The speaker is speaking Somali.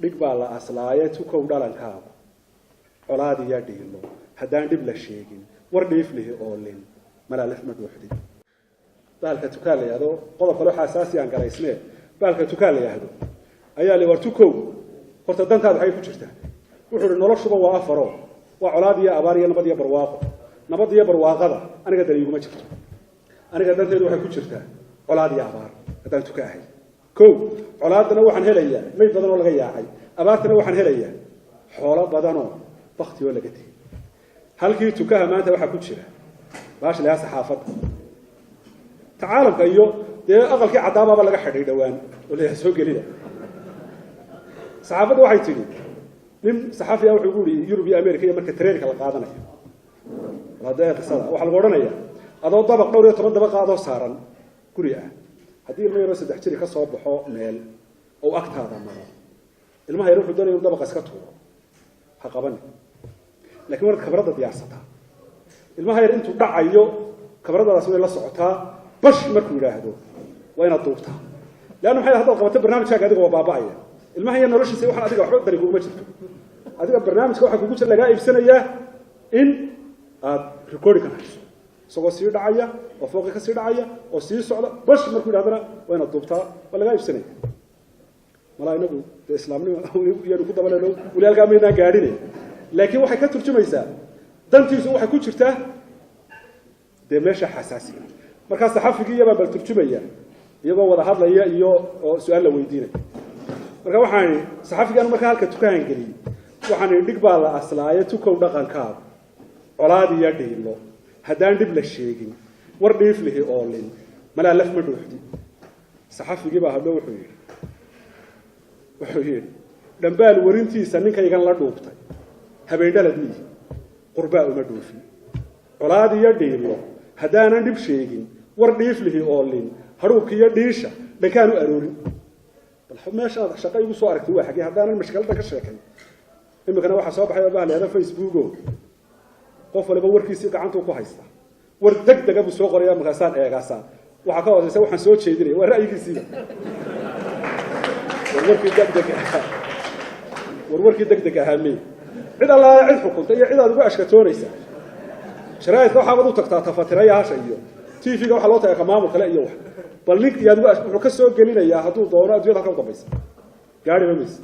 Dhig baa la aslaaye tukow dhalankaagu, colaad iyo dhiilo haddaan dhib la sheegin, war dhiiflihi oolin, malaalif ma dhuuxdid. Bahalka tukaa la yihahdo, qodob kale waxaa asaasi aan garaysnee, bahalka tukaa la yihahdo ayaa li war tukow, horta dantaada xagay ku jirtaa? Wuxuu ihi noloshuba waa afaro, waa colaad iyo abaar iyo nabad iyo barwaaqo. Nabad iyo barwaaqada aniga dani iguma jirto, aniga danteedu waxay ku jirtaa colaad iyo abaar. Haddaan tuka ahay, ko colaadana waxaan helayaa mayd badan oo laga yaacay, abaartana waxaan helayaa xoolo badanoo bakti oo laga tegey. Halkii tukaha maanta waxaa ku jira baasha lahaa saxaafadda ta caalamka iyo dee aqalkii cadaabaaba laga xidhay dhowaan oo la soo gelina. Saxaafadda waxay tidhi, nin saxaafiya wuxuu ku yihi Yurub iyo America iyo marka tareenka la qaadanayo, hadee qisada waxaa lagu odhanayaa adoo dabaq dhowr iyo toban dabaqa adoo saaran guri ah, haddii ilmo yaroo 3 jiri ka soo baxo meel oo agtaada maro, ilmaha yar wuxuu doonaya inu dabaqa iska tuuro, ha qabani, lakin waad kamarada diyaarsataa. Ilmaha yar intuu dhacayo kamaradaas way la socotaa, bash markuu yidhaahdo waa inaad duubtaa, leanna maxay haddaad qabato barnaamijkaaga adiga waa baaba'aya. Ilmaha yar noloshiisa waxaan adiga waxba dani kuguma jirto, adiga barnaamijka waxaa kugu jira lagaa iibsanayaa in aad recording-kan hayso isagoo sii dhacaya oo fooqi ka sii dhacaya oo sii socda, bash markuu yidhahdana waa inaad duubtaa, waa lagaa iibsanaya. Malaa inagu dee islaamnimo iyaanu ku dabaleno weli halkaa maynaan gaadhine, laakiin waxay ka turjumaysaa dantiisu waxay ku jirtaa dee meesha xasaasiga. Markaa saxafigii iyabaa bal turjumaya iyagoo wada hadlaya iyo oo su-aal la weydiinaya. Marka waxaan idhi saxafigaan markaa halka tukahan geliyey, waxaan idhi dhig baa la aslaaye tukow dhaqankaagu, colaad iyo dhiilo haddaan dhib la sheegin, war dhiiflihi oolin, malaa laf ma dhuuxdi. Saxafigii baa hadlo wuxuu yidhi, dhambaal warintiisa ninkaygan la dhuubtay habeendhalad miyi qurbaa uma dhoofin, colaad iyo dhiilo haddaanan dhib sheegin, war dhiiflihi oolin, hadhuubka iyo dhiisha dhankaan u aroorin. Bal meeshaad shaqo igu soo aragtay waa xaggee haddaanan mashkiladan ka sheekay? Iminkana waxaa soo baxay oo bahal Facebooko, qof waliba warkiisii gacantuu ku haysta, war deg dega buu soo qoraya, markaasaan eegaasaan waxaa ka hooseysa waxaan soo jeedinaya waa ra'yigiisiiba. War warkii degdeg ahaa, war warkii degdeg ahaa mey cid allaala cid xukunta iyo cid aad ugu ashkatoonaysa. Sharaa'idka waxaabad u tagtaa tafatirayaasha iyo TV-ga waxaa loo tagaa ka maamul kale iyo wax, bal nin iyaad ugu wuxuu ka soo gelinayaa hadduu doono addunyada halka u dambaysa gaari ma maysa.